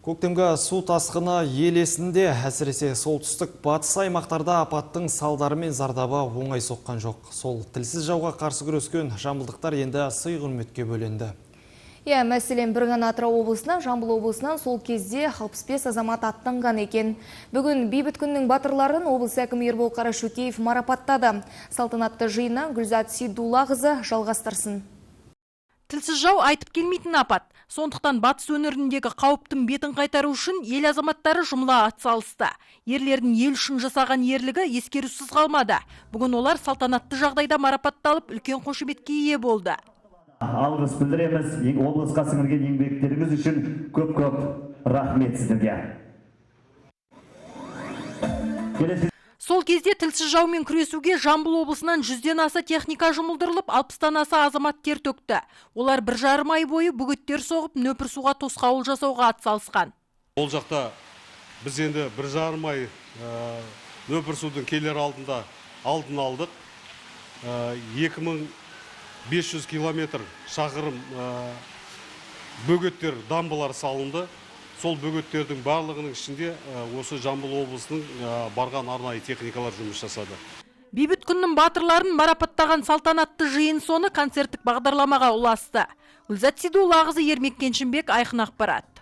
Көктемгі су тасқыны ел есінде, әсіресе солтүстік батыс аймақтарда апаттың салдары мен зардабы оңай соққан жоқ. Сол тілсіз жауға қарсы күрескен жамбылдықтар енді сый құрметке бөленді. Иә, мәселен, бір ғана Атырау облысынан, Жамбыл облысынан сол кезде 65 азамат аттанған екен. Бүгін бейбіт күннің батырларын облыс әкімі Ербол Қарашөкеев марапаттады. Салтанатты жиыннан Гүлзат Сейдуллақызы жалғастырсын. Тілсіз жау айтып келмейтін апат. Сондықтан батыс өңіріндегі қауіптің бетін қайтару үшін ел азаматтары жұмыла атсалысты. Ерлердің ел үшін жасаған ерлігі ескерусіз қалмады. Бүгін олар салтанатты жағдайда марапатталып, үлкен қошеметке ие болды. Алғыс білдіреміз. Облысқа сіңірген еңбектеріңіз үшін көп-көп рахмет сіздерге. Келесі. Сол кезде тілсіз жаумен күресуге Жамбыл облысынан 100-ден аса техника жұмылдырылып, 60-тан аса азамат тер төкті. Олар 1,5 ай бойы бөгеттер соғып, нөпір суға тосқауыл жасауға атсалысқан. Ол жақта біз енді 1,5 ай нөпір судың келер алдында алдын алдық. 2500 километр шақырым бөгеттер, дамбалар салынды. Сол бөгеттердің барлығының ішінде осы Жамбыл облысының барған арнайы техникалар жұмыс жасады. Бейбіт күннің батырларын марапаттаған салтанатты жиын соңы концерттік бағдарламаға ұласты. Гүлзат Сейдуллақызы, Ермек Кеншінбек, Айқын ақпарат.